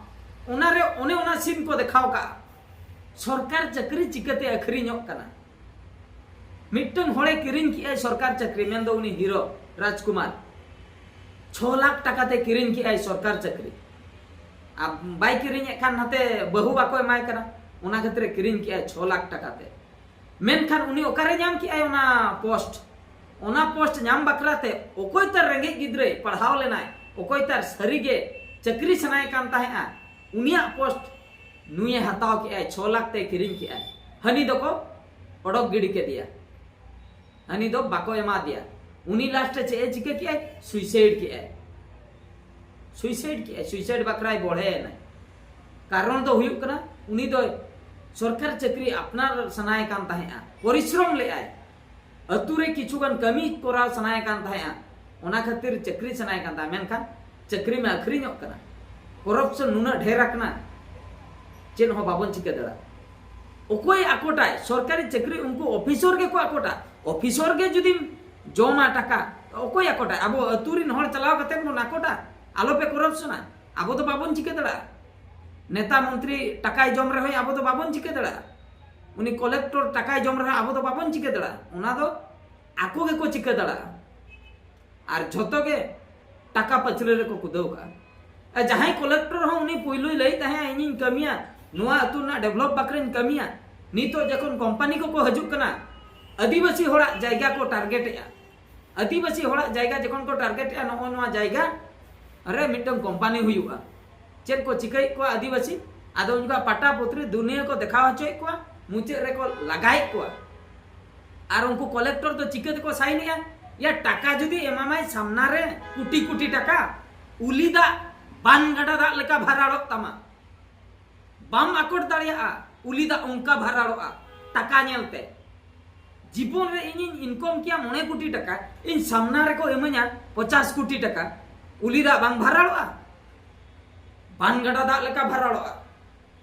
ᱚᱱᱟᱨᱮ ᱚᱱᱮ ᱚᱱᱟ ᱥᱤᱱ ᱠᱚ ᱫᱮᱠᱷᱟᱣ ᱠᱟᱜᱼᱟ, ᱥᱚᱨᱠᱟᱨ ᱪᱟᱹᱠᱨᱤ ᱪᱤᱠᱟᱹᱛᱮ ᱟᱹᱠᱷᱨᱤᱧᱚᱜ ᱠᱟᱱᱟ᱾ ᱢᱤᱫᱴᱟᱝ ᱦᱚᱲᱮ ᱠᱤᱨᱤᱧ ᱠᱮᱜᱼᱟᱭ ᱥᱚᱨᱠᱟᱨ ᱪᱟᱹᱠᱨᱤ, ᱢᱮᱱᱫᱚ ᱩᱱᱤ ᱦᱤᱨᱳ ᱨᱟᱡᱽᱠᱩᱢᱟᱨ ᱪᱷᱚ ᱞᱟᱠᱷ ᱴᱟᱠᱟ ᱛᱮ ᱠᱤᱨᱤᱧ ᱠᱮᱜᱼᱟᱭ ᱥᱚᱨᱠᱟᱨ ᱪᱟᱹᱠᱨᱤ᱾ ᱟᱨ ᱵᱟᱭ ᱠᱤᱨᱤᱧᱮᱫ ᱠᱷᱟᱱ ᱱᱟᱛᱮ ᱵᱟᱹᱦᱩ ᱵᱟᱠᱚ ᱮᱢᱟᱭ ᱠᱟᱱᱟ, ᱚᱱᱟ ᱠᱷᱟᱹᱛᱤᱨ ᱮ ᱠᱤᱨᱤᱧ ᱠᱮᱜᱼᱟᱭ ᱪᱷᱚ ᱞᱟᱠᱷ ᱴᱟᱠᱟ ᱛᱮ᱾ ᱢᱮᱱᱠᱷᱟᱱ ᱩᱱᱤ ᱚᱠᱟᱨᱮ ᱧᱟᱢ ᱠᱮᱜᱼᱟᱭ ᱚᱱᱟ ᱯᱳᱥᱴ? ᱚᱱᱟ ᱯᱳᱥᱴ ᱧᱟᱢ ᱵᱟᱠᱷᱨᱟ ᱛᱮ ᱚᱠᱚᱭ ᱛᱟᱨ ᱨᱮᱸᱜᱮᱡ ᱜᱤᱫᱽᱨᱟᱹᱭ ᱯᱟᱲᱦᱟᱣ ᱞᱮᱱᱟᱭ, ᱚᱠᱚᱭ ᱛᱟᱨ ᱥᱟᱹᱨᱤᱜᱮ ᱪᱟᱹᱠᱨᱤ ᱥᱟᱱᱟᱭᱮ ᱠᱟᱱ ᱛᱟᱦᱮᱸᱫᱼᱟ, ᱩᱱᱤᱭᱟᱜ ᱯᱳᱥᱴ ᱱᱩᱭᱮ ᱦᱟᱛᱟᱣ ᱠᱮᱜᱼᱟᱭ, ᱪᱷᱚ ᱞᱟᱠᱷ ᱛᱮ ᱠᱤᱨᱤᱧ ᱠᱮᱜᱼᱟᱭ᱾ ᱦᱟᱹᱱᱤ ᱫᱚᱠᱚ ᱚᱰᱚᱠ ᱜᱤᱰᱤ ᱠᱮᱫᱮᱭᱟ, ᱦᱟᱹᱱᱤ ᱫᱚ ᱵᱟᱠᱚ ᱮᱢᱟ ᱫᱮᱭᱟ᱾ ᱩᱱᱤ ᱞᱟᱥᱴ ᱨᱮ ᱪᱮᱫ ᱮ ᱪᱤᱠᱟᱹ ᱠᱮᱜᱼᱟᱭ? ᱥᱩᱭᱥᱟᱭᱤᱰ ᱠᱮᱜᱼᱟᱭ, ᱥᱩᱭᱥᱟᱭᱤᱰ ᱠᱮᱜᱼᱟᱭ, ᱥᱩᱭᱥᱟᱭᱤᱰ ᱵᱟᱠᱷᱨᱟᱭ ᱵᱚᱲᱦᱮᱭᱮᱱᱟᱭ᱾ ᱠᱟᱨᱚᱱ ᱫᱚ ᱦᱩᱭᱩᱜ ᱠᱟᱱᱟ, ᱩᱱᱤ ᱫᱚ ᱥᱚᱨᱠᱟᱨ ᱪᱟᱹᱠᱨᱤ ᱟᱯᱱᱟᱨ ᱥᱟᱱᱟᱭᱮ ᱠᱟᱱ ᱛᱟᱦᱮᱸᱫᱼᱟ, ᱯᱚᱨᱤᱥᱨᱚᱢ ᱞᱮᱜᱼᱟᱭ, ᱟᱹᱛᱩ ᱨᱮ ᱠᱤᱪᱷᱩ ᱜᱟᱱ ᱠᱟᱹᱢᱤ ᱠᱚᱨᱟᱣ ᱥᱟᱱᱟᱭᱮ ᱠᱟᱱ ᱛᱟᱦᱮᱸᱫᱼᱟ, ᱚᱱᱟ ᱠᱷᱟᱹᱛᱤᱨ ᱪᱟᱹᱠᱨᱤ ᱥᱟᱱᱟᱭᱮ ᱠᱟᱱ ᱛᱟᱦᱮᱸᱫ, ᱢᱮᱱᱠᱷᱟᱱ ᱪᱟᱹᱠᱨᱤ ᱢᱟ ᱟᱹᱠᱷᱨᱤᱧᱚᱜ ᱠᱟᱱᱟ, ᱠᱚᱨᱟᱯᱥᱚᱱ ᱱᱩᱱᱟᱹᱜ ᱰᱷᱮᱨ ᱟᱠᱟᱱᱟ, ᱪᱮᱫ ᱦᱚᱸ ᱵᱟᱵᱚᱱ ᱪᱤᱠᱟᱹ ᱫᱟᱲᱮᱭᱟᱜᱼᱟ᱾ ᱚᱠᱚᱭ ᱟᱠᱚᱴᱟᱭ? ᱥᱚᱨᱠᱟᱨᱤ ᱪᱟᱹᱠᱨᱤ ᱩᱱᱠᱩ ᱚᱯᱷᱤᱥᱚᱨ ᱜᱮᱠᱚ ᱟᱠᱚᱴᱟ᱾ ᱚᱯᱷᱤᱥᱚᱨ ᱜᱮ ᱡᱩᱫᱤᱢ ᱡᱚᱢᱟ ᱴᱟᱠᱟ, ᱚᱠᱚᱭ ᱟᱠᱚᱴᱟᱭ? ᱟᱵᱚ ᱟᱹᱛᱩ ᱨᱤᱱ ᱦᱚᱲ ᱪᱟᱞᱟᱣ ᱠᱟᱛᱮ ᱵᱚᱱ ᱟᱠᱚᱴᱟ, ᱟᱞᱚᱯᱮ ᱠᱚᱨᱟᱯᱥᱚᱱᱟ, ᱟᱵᱚ ᱫᱚ ᱵᱟᱵᱚᱱ ᱪᱤᱠᱟᱹ ᱫᱟᱲᱮᱭᱟᱜᱼᱟ᱾ ᱱᱮᱛᱟ ᱢᱚᱱᱛᱨᱤ ᱴᱟᱠᱟᱭ ᱡᱚᱢ ᱨᱮᱦᱚᱸᱭ ᱟᱵᱚ ᱫᱚ ᱵᱟᱵᱚᱱ ᱪᱤᱠᱟᱹ ᱫᱟᱲᱮᱭᱟᱜᱼᱟ᱾ ᱩᱱᱤ ᱠᱚᱞᱮᱠᱴᱚᱨ ᱴᱟᱠᱟᱭ ᱡᱚᱢ ᱨᱮᱦᱚᱸ ᱟᱵᱚ ᱫᱚ ᱵᱟᱵᱚᱱ ᱪᱤᱠᱟᱹ ᱫᱟᱲᱮᱭᱟᱜᱼᱟ᱾ ᱚᱱᱟ ᱫᱚ ᱟᱠᱚ ᱜᱮᱠᱚ ᱪᱤᱠᱟᱹ ᱫᱟᱲᱮᱭᱟᱜᱼᱟ᱾ ᱟᱨ ᱡᱷᱚᱛᱚ ᱜᱮ ᱴᱟᱠᱟ ᱯᱟᱹᱪᱷᱞᱟᱹ ᱨᱮᱠᱚ ᱠᱩᱫᱟᱹᱣ ᱠᱟᱜᱼᱟ᱾ ᱟᱨ ᱡᱟᱦᱟᱸᱭ ᱠᱚᱞᱮᱠᱴᱚᱨ ᱦᱚᱸ ᱩᱱᱤ ᱯᱩᱭᱞᱩᱭ ᱞᱟᱹᱭ ᱛᱟᱦᱮᱸᱫ, "ᱤᱧᱤᱧ ᱠᱟᱹᱢᱤᱭᱟ, ᱱᱚᱣᱟ ᱟᱹᱛᱩ ᱨᱮᱱᱟᱜ ᱰᱮᱵᱷᱞᱚᱯ ᱵᱟᱠᱷᱨᱟᱧ ᱠᱟᱹᱢᱤᱭᱟ", ᱱᱤᱛᱚᱜ ᱡᱚᱠᱷᱚᱱ ᱠᱳᱢᱯᱟᱱᱤ ᱠᱚᱠᱚ ᱦᱤᱡᱩᱜ ᱠᱟᱱᱟ, ᱟᱹᱫᱤᱵᱟᱹᱥᱤ ᱦᱚᱲᱟᱜ ᱡᱟᱭᱜᱟ ᱠᱚ ᱴᱟᱨᱜᱮᱴᱮᱜᱼᱟ᱾ ᱟᱹᱫᱤᱵᱟᱹᱥᱤ ᱦᱚᱲᱟᱜ ᱡᱟᱭᱜᱟ ᱡᱚᱠᱷᱚᱱ ᱠᱚ ᱴᱟᱨᱜᱮᱴᱮᱜᱼᱟ, ᱱᱚᱜᱼᱚ ᱱᱚᱣᱟ ᱡᱟᱭᱜᱟ ᱨᱮ ᱢᱤᱫᱴᱟᱝ ᱠᱳᱢᱯᱟᱱᱤ ᱦᱩᱭᱩᱜᱼᱟ᱾ ᱪᱮᱫ ᱠᱚ ᱪᱤᱠᱟᱹᱭᱮᱫ ᱠᱚᱣᱟ ᱟᱹᱫᱤᱵᱟᱹᱥᱤ? ᱟᱫᱚ ᱩᱱᱠᱩᱣᱟᱜ ᱯᱟᱴᱟ ᱯᱩᱛᱨᱤ ᱫᱩᱱᱤᱭᱟᱹ ᱠᱚ ᱫᱮᱠᱷᱟᱣ ᱦᱚᱪᱚᱭᱮᱫ ᱠᱚᱣᱟ, ᱢᱩᱪᱟᱹᱫ ᱨᱮᱠᱚ ᱞᱟᱜᱟᱭᱮᱫ ᱠᱚᱣᱟ᱾ ᱟᱨ ᱩᱱᱠᱩ ᱠᱚᱞᱮᱠᱴᱚᱨ ᱫᱚ ᱪᱤᱠᱟᱹ ᱛᱮᱠᱚ ᱥᱟᱭᱤᱱᱮᱜᱼᱟ? ᱭᱟ, ᱴᱟᱠᱟ ᱡᱩᱫᱤ ᱮᱢᱟᱢᱟᱭ ᱥᱟᱢᱱᱟ ᱨᱮ ᱠᱩᱴᱤ ᱠᱩᱴᱤ ᱴᱟᱠᱟ, ᱩᱞᱤ ᱫᱟᱜ ᱵᱟᱱ ᱜᱟᱰᱟ ᱫᱟᱜ ᱞᱮᱠᱟ ᱵᱷᱟᱨᱟᱲᱚᱜ ᱛᱟᱢᱟ, ᱵᱟᱢ ᱟᱠᱚᱴ ᱫᱟᱲᱮᱭᱟᱜᱼᱟ᱾ ᱩᱞᱤ ᱫᱟᱜ ᱚᱱᱠᱟ ᱵᱷᱟᱨᱟᱲᱚᱜᱼᱟ ᱴᱟᱠᱟ ᱧᱮᱞᱛᱮ᱾ ᱡᱤᱵᱚᱱ ᱨᱮ ᱤᱧᱤᱧ ᱤᱱᱠᱚᱢ ᱠᱮᱭᱟ ᱢᱚᱬᱮ ᱠᱳᱴᱤ ᱴᱟᱠᱟ, ᱤᱧ ᱥᱟᱢᱱᱟ ᱨᱮᱠᱚ ᱤᱢᱟᱹᱧᱟ ᱯᱚᱪᱟᱥ ᱠᱳᱴᱤ ᱴᱟᱠᱟ, ᱩᱞᱤ ᱫᱟᱜ ᱵᱟᱝ ᱵᱷᱟᱨᱟᱲᱚᱜᱼᱟ? ᱵᱟᱱ ᱜᱟᱰᱟ ᱫᱟᱜ ᱞᱮᱠᱟ ᱵᱷᱟᱨᱟᱲᱚᱜᱼᱟ᱾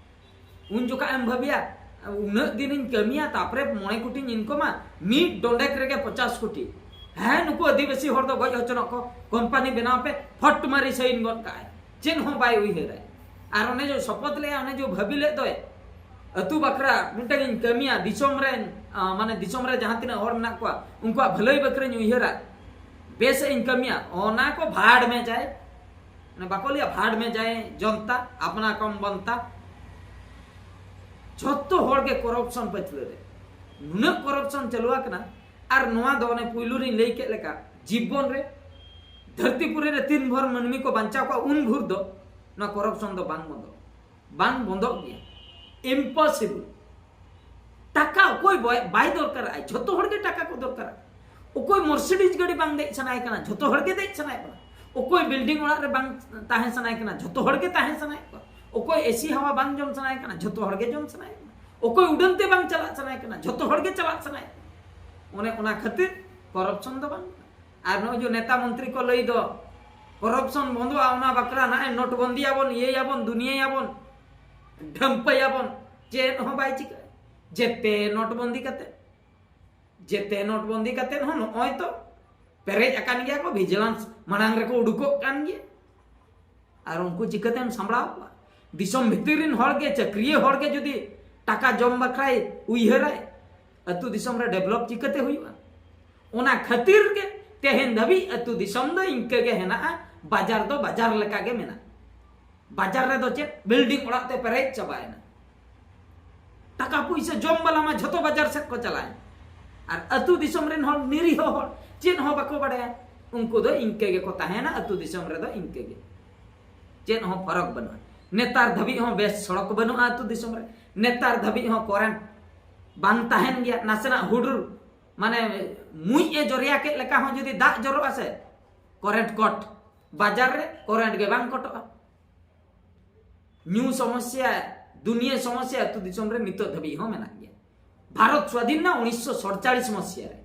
ᱩᱱ ᱡᱚᱠᱷᱟᱜ ᱮᱢ ᱵᱷᱟᱹᱵᱤᱭᱟ, ᱩᱱᱟᱹᱜ ᱫᱤᱱᱤᱧ ᱠᱟᱹᱢᱤᱭᱟ, ᱛᱟᱯᱚᱨᱮ ᱢᱚᱬᱮ ᱠᱳᱴᱤᱧ ᱤᱱᱠᱚᱢᱟ, ᱢᱤᱫ ᱰᱚᱸᱰᱮᱠ ᱨᱮᱜᱮ ᱯᱚᱪᱟᱥ ᱠᱳᱴᱤ᱾ ᱦᱮᱸ, ᱱᱩᱠᱩ ᱟᱹᱫᱤᱵᱟᱹᱥᱤ ᱦᱚᱲ ᱫᱚ ᱜᱚᱡ ᱦᱚᱪᱚᱱᱚᱜ ᱠᱚ, ᱠᱳᱢᱯᱟᱱᱤ ᱵᱮᱱᱟᱣ ᱯᱮ, ᱯᱷᱚᱴ ᱢᱟᱨᱤ ᱥᱟᱭᱤᱱ ᱜᱚᱫ ᱠᱟᱜᱼᱟᱭ, ᱪᱮᱫ ᱦᱚᱸ ᱵᱟᱭ ᱩᱭᱦᱟᱹᱨᱟᱭ᱾ ᱟᱨ ᱚᱱᱮ ᱡᱮ ᱥᱚᱯᱚᱛ ᱞᱮᱜᱼᱟ, ᱚᱱᱮ ᱡᱮ ᱵᱷᱟᱹᱵᱤ ᱞᱮᱫ ᱫᱚᱭ, ᱟᱹᱛᱩ ᱵᱟᱠᱷᱨᱟ ᱢᱤᱫᱴᱟᱝ ᱤᱧ ᱠᱟᱹᱢᱤᱭᱟ, ᱫᱤᱥᱚᱢ ᱨᱮᱱ, ᱟ, ᱢᱟᱱᱮ ᱫᱤᱥᱚᱢ ᱨᱮ ᱡᱟᱦᱟᱸ ᱛᱤᱱᱟᱹᱜ ᱦᱚᱲ ᱢᱮᱱᱟᱜ ᱠᱚᱣᱟ, ᱩᱱᱠᱩᱣᱟᱜ ᱵᱷᱟᱹᱞᱟᱹᱭ ᱵᱟᱠᱷᱨᱟᱧ ᱩᱭᱦᱟᱹᱨᱟ, ᱵᱮᱥ ᱤᱧ ᱠᱟᱹᱢᱤᱭᱟ, ᱚᱱᱟ ᱠᱚ ᱵᱷᱟᱲ ᱢᱮ ᱡᱟᱭ᱾ ᱢᱟᱱᱮ ᱵᱟᱠᱚ ᱞᱟᱹᱭᱟ, ᱵᱷᱟᱲ ᱢᱮ ᱡᱟᱭ ᱡᱚᱱᱛᱟ, ᱟᱯᱱᱟ ᱠᱚᱢ ᱵᱚᱱᱛᱟ᱾ ᱡᱷᱚᱛᱚ ᱦᱚᱲ ᱜᱮ ᱠᱚᱨᱟᱯᱥᱚᱱ ᱯᱟᱹᱪᱷᱞᱟᱹ ᱨᱮ᱾ ᱱᱩᱱᱟᱹᱜ ᱠᱚᱨᱟᱯᱥᱚᱱ ᱪᱟᱹᱞᱩ ᱟᱠᱟᱱᱟ᱾ ᱟᱨ ᱱᱚᱣᱟ ᱫᱚ ᱚᱱᱮ ᱯᱩᱭᱞᱩ ᱨᱤᱧ ᱞᱟᱹᱭ ᱠᱮᱫ ᱞᱮᱠᱟ, ᱡᱤᱵᱚᱱ ᱨᱮ, ᱫᱷᱟᱹᱨᱛᱤ ᱯᱩᱨᱤ ᱨᱮ ᱛᱤᱱ ᱵᱷᱳᱨ ᱢᱟᱹᱱᱢᱤ ᱠᱚ ᱵᱟᱧᱪᱟᱣ ᱠᱚᱜᱼᱟ, ᱩᱱ ᱵᱷᱳᱨ ᱫᱚ ᱱᱚᱣᱟ ᱠᱚᱨᱟᱯᱥᱚᱱ ᱫᱚ ᱵᱟᱝ ᱵᱚᱱᱫᱚᱜᱼᱟ᱾ ᱵᱟᱝ ᱵᱚᱱᱫᱚᱜ ᱜᱮᱭᱟ᱾ ᱤᱢᱯᱚᱥᱤᱵᱚᱞ᱾ ᱴᱟᱠᱟ ᱚᱠᱚᱭ ᱵᱟᱭ, ᱵᱟᱭ ᱫᱚᱨᱠᱟᱨᱟᱜᱼᱟ? ᱡᱷᱚᱛᱚ ᱦᱚᱲ ᱜᱮ ᱴᱟᱠᱟ ᱠᱚ ᱫᱚᱨᱠᱟᱨᱟ᱾ ᱚᱠᱚᱭ ᱢᱟᱨᱥᱤᱰᱤᱡᱽ ᱜᱟᱹᱰᱤ ᱵᱟᱝ ᱫᱮᱡ ᱥᱟᱱᱟᱭᱮ ᱠᱟᱱᱟ? ᱡᱷᱚᱛᱚ ᱦᱚᱲ ᱜᱮ ᱫᱮᱡ ᱥᱟᱱᱟᱭᱮᱫ ᱠᱟᱱᱟ᱾ ᱚᱠᱚᱭ ᱵᱤᱞᱰᱤᱝ ᱚᱲᱟᱜ ᱨᱮ ᱵᱟᱝ ᱛᱟᱦᱮᱸ ᱥᱟᱱᱟᱭᱮ ᱠᱟᱱᱟ? ᱡᱷᱚᱛᱚ ᱦᱚᱲ ᱜᱮ ᱛᱟᱦᱮᱸ ᱥᱟᱱᱟᱭᱮᱫ ᱠᱚᱣᱟ᱾ ᱚᱠᱚᱭ ᱮᱥᱤ ᱦᱟᱣᱟ ᱵᱟᱝ ᱡᱚᱢ ᱥᱟᱱᱟᱭᱮ ᱠᱟᱱᱟ? ᱡᱷᱚᱛᱚ ᱦᱚᱲ ᱜᱮ ᱡᱚᱢ ᱥᱟᱱᱟᱭᱮᱫ ᱠᱟᱱᱟ᱾ ᱚᱠᱚᱭ ᱩᱰᱟᱹᱱ ᱛᱮ ᱵᱟᱝ ᱪᱟᱞᱟᱜ ᱥᱟᱱᱟᱭᱮ ᱠᱟᱱᱟ? ᱡᱷᱚᱛᱚ ᱦᱚᱲ ᱜᱮ ᱪᱟᱞᱟᱜ ᱥᱟᱱᱟᱭᱮᱫ ᱠᱚᱣᱟ᱾ ᱚᱱᱮ ᱚᱱᱟ ᱠᱷᱟᱹᱛᱤᱨ ᱠᱚᱨᱟᱯᱥᱚᱱ ᱫᱚ ᱵᱟᱝ ᱠᱟᱱᱟ᱾ ᱟᱨ ᱱᱚᱜᱼᱚᱭ ᱡᱮ ᱱᱮᱛᱟ ᱢᱚᱱᱛᱨᱤ ᱠᱚ ᱞᱟᱹᱭ ᱫᱚ, ᱠᱚᱨᱟᱯᱥᱚᱱ ᱵᱚᱱᱫᱚᱜᱼᱟ, ᱚᱱᱟ ᱵᱟᱠᱷᱨᱟ ᱱᱟᱜᱼᱮ ᱱᱳᱴᱵᱚᱱᱫᱤᱭᱟᱵᱚᱱ, ᱤᱭᱟᱹᱭᱟᱵᱚᱱ, ᱫᱩᱱᱤᱭᱟᱹᱭᱟᱵᱚᱱ, ᱰᱷᱟᱹᱢᱯᱟᱹᱭᱟᱵᱚᱱ, ᱪᱮᱫ ᱦᱚᱸ ᱵᱟᱭ ᱪᱤᱠᱟᱹᱜᱼᱟ᱾ ᱡᱮᱛᱮ ᱱᱳᱴᱵᱚᱱᱫᱤ ᱠᱟᱛᱮ, ᱡᱮᱛᱮ ᱱᱳᱴᱵᱚᱱᱫᱤ ᱠᱟᱛᱮ ᱦᱚᱸ ᱱᱚᱜᱼᱚᱭ ᱛᱚ ᱯᱮᱨᱮᱡ ᱟᱠᱟᱱ ᱜᱮᱭᱟ ᱠᱚ, ᱵᱷᱤᱡᱤᱞᱟᱱᱥ ᱢᱟᱲᱟᱝ ᱨᱮᱠᱚ ᱩᱰᱩᱠᱚᱜ ᱠᱟᱱ ᱜᱮᱭᱟ᱾ ᱟᱨ ᱩᱱᱠᱩ ᱪᱤᱠᱟᱹᱛᱮᱢ ᱥᱟᱢᱵᱲᱟᱣ ᱠᱚᱣᱟ? ᱫᱤᱥᱚᱢ ᱵᱷᱤᱛᱤᱨ ᱨᱤᱱ ᱦᱚᱲ ᱜᱮ, ᱪᱟᱹᱠᱨᱤᱭᱟᱹ ᱦᱚᱲ ᱜᱮ ᱡᱩᱫᱤ ᱴᱟᱠᱟ ᱡᱚᱢ ᱵᱟᱠᱷᱨᱟᱭ ᱩᱭᱦᱟᱹᱨᱟᱭ, ᱟᱹᱛᱩ ᱫᱤᱥᱚᱢ ᱨᱮ ᱰᱮᱵᱷᱞᱚᱯ ᱪᱤᱠᱟᱹᱛᱮ ᱦᱩᱭᱩᱜᱼᱟ? ᱚᱱᱟ ᱠᱷᱟᱹᱛᱤᱨ ᱜᱮ ᱛᱮᱦᱮᱧ ᱫᱷᱟᱹᱵᱤᱡ ᱟᱹᱛᱩ ᱫᱤᱥᱚᱢ ᱫᱚ ᱤᱱᱠᱟᱹ ᱜᱮ ᱦᱮᱱᱟᱜᱼᱟ, ᱵᱟᱡᱟᱨ ᱫᱚ ᱵᱟᱡᱟᱨ ᱞᱮᱠᱟ ᱜᱮ ᱢᱮᱱᱟᱜᱼᱟ᱾ ᱵᱟᱡᱟᱨ ᱨᱮᱫᱚ ᱪᱮᱫ, ᱵᱤᱞᱰᱤᱝ ᱚᱲᱟᱜ ᱛᱮ ᱯᱮᱨᱮᱡ ᱪᱟᱵᱟᱭᱮᱱᱟ᱾ ᱴᱟᱠᱟ ᱯᱩᱭᱥᱟᱹ ᱡᱚᱢ ᱵᱟᱞᱟ ᱢᱟ ᱡᱷᱚᱛᱚ ᱵᱟᱡᱟᱨ ᱥᱮᱫ ᱠᱚ ᱪᱟᱞᱟᱣᱮᱱ᱾ ᱟᱨ ᱟᱹᱛᱩ ᱫᱤᱥᱚᱢ ᱨᱮᱱ ᱦᱚᱲ, ᱱᱤᱨᱤᱦᱚ ᱦᱚᱲ, ᱪᱮᱫ ᱦᱚᱸ ᱵᱟᱠᱚ ᱵᱟᱲᱟᱭᱟ, ᱩᱱᱠᱩ ᱫᱚ ᱤᱱᱠᱟᱹ ᱜᱮᱠᱚ ᱛᱟᱦᱮᱱᱟ᱾ ᱟᱹᱛᱩ ᱫᱤᱥᱚᱢ ᱨᱮᱫᱚ ᱤᱱᱠᱟᱹ ᱜᱮ, ᱪᱮᱫ ᱦᱚᱸ ᱯᱷᱚᱨᱚᱠ ᱵᱟᱹᱱᱩᱜᱼᱟ᱾ ᱱᱮᱛᱟᱨ ᱫᱷᱟᱹᱵᱤᱡ ᱦᱚᱸ ᱵᱮᱥ ᱥᱚᱲᱚᱠ ᱵᱟᱹᱱᱩᱜᱼᱟ ᱟᱹᱛᱩ ᱫᱤᱥᱚᱢ ᱨᱮ᱾ ᱱᱮᱛᱟᱨ ᱫᱷᱟᱹᱵᱤᱡ ᱦᱚᱸ ᱠᱚᱨᱮᱱᱴ ᱵᱟᱝ ᱛᱟᱦᱮᱱ ᱜᱮᱭᱟ᱾ ᱱᱟᱥᱮᱱᱟᱜ ᱦᱩᱰᱩᱨ, ᱢᱟᱱᱮ ᱢᱩᱸᱡ ᱮ ᱡᱚᱨᱭᱟ ᱠᱮᱫ ᱞᱮᱠᱟ ᱦᱚᱸ ᱡᱩᱫᱤ ᱫᱟᱜ ᱡᱚᱨᱚᱜᱼᱟ ᱥᱮ, ᱠᱚᱨᱮᱱᱴ ᱠᱚᱴ᱾ ᱵᱟᱡᱟᱨ ᱨᱮ ᱠᱚᱨᱮᱱᱴ ᱜᱮ ᱵᱟᱝ ᱠᱚᱴᱚᱜᱼᱟ᱾ ᱧᱩ ᱥᱚᱢᱚᱥᱭᱟ, ᱫᱩᱱᱤᱭᱟᱹ ᱥᱚᱢᱚᱥᱭᱟ ᱟᱹᱛᱩ ᱫᱤᱥᱚᱢ ᱨᱮ ᱱᱤᱛᱚᱜ ᱫᱷᱟᱹᱵᱤᱡ ᱦᱚᱸ ᱢᱮᱱᱟᱜ ᱜᱮᱭᱟ᱾ ᱵᱷᱟᱨᱚᱛ ᱥᱣᱟᱫᱷᱤᱱ ᱮᱱᱟ ᱩᱱᱤᱥᱥᱚ ᱥᱟᱛᱪᱟᱞᱤᱥ ᱢᱚᱥᱤᱦᱟ ᱨᱮ᱾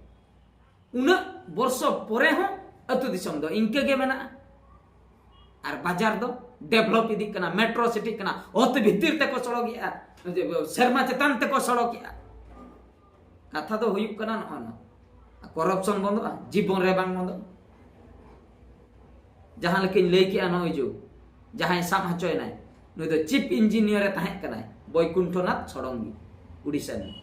ᱩᱱᱟᱹᱜ ᱵᱚᱨᱥᱚ ᱯᱚᱨᱮ ᱦᱚᱸ ᱟᱹᱛᱩ ᱫᱤᱥᱚᱢ ᱫᱚ ᱤᱱᱠᱟᱹ ᱜᱮ ᱢᱮᱱᱟᱜᱼᱟ᱾ ᱟᱨ ᱵᱟᱡᱟᱨ ᱫᱚ ᱰᱮᱵᱷᱞᱚᱯ ᱤᱫᱤᱜ ᱠᱟᱱᱟ, ᱢᱮᱴᱨᱳ ᱥᱤᱴᱤᱜ ᱠᱟᱱᱟ, ᱚᱛ ᱵᱷᱤᱛᱤᱨ ᱛᱮᱠᱚ ᱥᱚᱲᱚᱠᱮᱜᱼᱟ, ᱥᱮᱨᱢᱟ ᱪᱮᱛᱟᱱ ᱛᱮᱠᱚ ᱥᱚᱲᱚᱠᱮᱜᱼᱟ᱾ ᱠᱟᱛᱷᱟ ᱫᱚ ᱦᱩᱭᱩᱜ ᱠᱟᱱᱟ ᱱᱚᱜᱼᱚ ᱱᱚᱣᱟ, ᱠᱚᱨᱟᱯᱥᱚᱱ ᱵᱚᱱᱫᱚᱜᱼᱟ, ᱡᱤᱵᱚᱱ ᱨᱮ ᱵᱟᱝ ᱵᱚᱱᱫᱚᱜᱼᱟ᱾ ᱡᱟᱦᱟᱸ ᱞᱮᱠᱟᱧ ᱞᱟᱹᱭ ᱠᱮᱜᱼᱟ, ᱱᱚᱜᱼᱚᱭ ᱡᱮ ᱡᱟᱦᱟᱸᱭ ᱥᱟᱵ ᱦᱚᱪᱚᱭᱮᱱᱟᱭ, ᱱᱩᱭ ᱫᱚ ᱪᱤᱯ ᱤᱧᱡᱤᱱᱤᱭᱟᱨ ᱮ ᱛᱟᱦᱮᱸ ᱠᱟᱱᱟᱭ, ᱵᱳᱭᱠᱩᱱᱴᱷᱚᱱᱟᱛᱷ ᱥᱚᱰᱚᱝᱜᱤ, ᱩᱰᱤᱥᱟ ᱨᱤᱱᱤᱡ᱾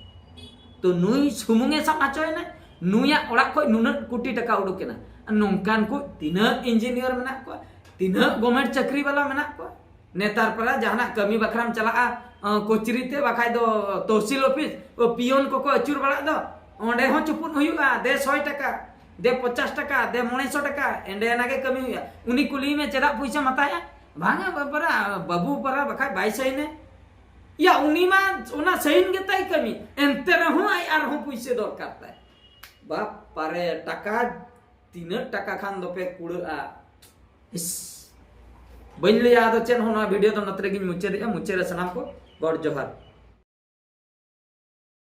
ᱛᱚ ᱱᱩᱭ ᱥᱩᱢᱩᱝ ᱮ ᱥᱟᱵ ᱦᱚᱪᱚᱭᱮᱱᱟᱭ, ᱱᱩᱭᱟᱜ ᱚᱲᱟᱜ ᱠᱷᱚᱱ ᱱᱩᱱᱟᱹᱜ ᱠᱳᱴᱤ ᱴᱟᱠᱟ ᱩᱰᱩᱠ ᱮᱱᱟ᱾ ᱟᱨ ᱱᱚᱝᱠᱟᱱ ᱠᱚ ᱛᱤᱱᱟᱹᱜ ᱤᱧᱡᱤᱱᱤᱭᱟᱨ ᱢᱮᱱᱟᱜ ᱠᱚᱣᱟ, ᱛᱤᱱᱟᱹᱜ ᱜᱚᱵᱷᱢᱮᱱᱴ ᱪᱟᱹᱠᱨᱤ ᱵᱟᱞᱟ ᱢᱮᱱᱟᱜ ᱠᱚᱣᱟ᱾ ᱱᱮᱛᱟᱨ ᱯᱟᱨᱟ ᱡᱟᱦᱟᱱᱟᱜ ᱠᱟᱹᱢᱤ ᱵᱟᱠᱷᱨᱟᱢ ᱪᱟᱞᱟᱜᱼᱟ, ᱟᱸ, ᱠᱚᱪᱨᱤ ᱛᱮ, ᱵᱟᱠᱷᱟᱡ ᱫᱚ ᱛᱚᱦᱥᱤᱞ ᱚᱯᱷᱤᱥ, ᱚ, ᱯᱤᱭᱚᱱ ᱠᱚᱠᱚ ᱟᱹᱪᱩᱨ ᱵᱟᱲᱟᱜ ᱫᱚ, ᱚᱸᱰᱮ ᱦᱚᱸ ᱪᱩᱯᱩᱫ ᱦᱩᱭᱩᱜᱼᱟ, ᱫᱮ ᱥᱚᱭ ᱴᱟᱠᱟ, ᱫᱮ ᱯᱚᱪᱟᱥ ᱴᱟᱠᱟ, ᱫᱮ ᱢᱚᱬᱮ ᱥᱚ ᱴᱟᱠᱟ, ᱮᱸᱰᱮ ᱮᱱᱟ ᱜᱮ ᱠᱟᱹᱢᱤ ᱦᱩᱭᱩᱜᱼᱟ᱾ ᱩᱱᱤ ᱠᱩᱞᱤᱭᱮ ᱢᱮ, "ᱪᱮᱫᱟᱜ ᱯᱚᱭᱥᱟᱢ ᱦᱟᱛᱟᱣᱮᱜᱼᱟ?" "ᱵᱟᱝᱟ, ᱵᱟ-, ᱯᱟᱨᱟ, ᱵᱟᱹᱵᱩ ᱯᱟᱨᱟ ᱵᱟᱠᱷᱟᱡ ᱵᱟᱭ ᱥᱟᱭᱤᱱᱮ᱾" ᱭᱟ, ᱩᱱᱤ ᱢᱟ ᱚᱱᱟ ᱥᱟᱭᱤᱱ ᱜᱮᱛᱟᱭ ᱠᱟᱹᱢᱤ, ᱮᱱᱛᱮ ᱨᱮᱦᱚᱸ ᱟᱡ ᱟᱨᱦᱚᱸ ᱯᱩᱭᱥᱟᱹ ᱫᱚᱨᱠᱟᱨ ᱛᱟᱭ᱾ ᱵᱟᱯ ᱯᱟᱨᱮ, ᱴᱟᱠᱟ ᱛᱤᱱᱟᱹᱜ ᱴᱟᱠᱟ ᱠᱷᱟᱱ ᱫᱚᱯᱮ ᱠᱩᱲᱟᱹᱜᱼᱟ? ᱤᱥ, ᱵᱟᱹᱧ ᱞᱟᱹᱭᱟ ᱟᱫᱚ ᱪᱮᱫ ᱦᱚᱸ᱾ ᱱᱚᱣᱟ ᱵᱷᱤᱰᱤᱭᱳ ᱫᱚ ᱱᱚᱛᱮ ᱨᱮᱜᱤᱧ ᱢᱩᱪᱟᱹᱫᱮᱜᱼᱟ᱾ ᱢᱩᱪᱟᱹᱫ ᱨᱮ ᱥᱟᱱᱟᱢ ᱠᱚ ᱜᱚᱰ ᱡᱚᱦᱟᱨ᱾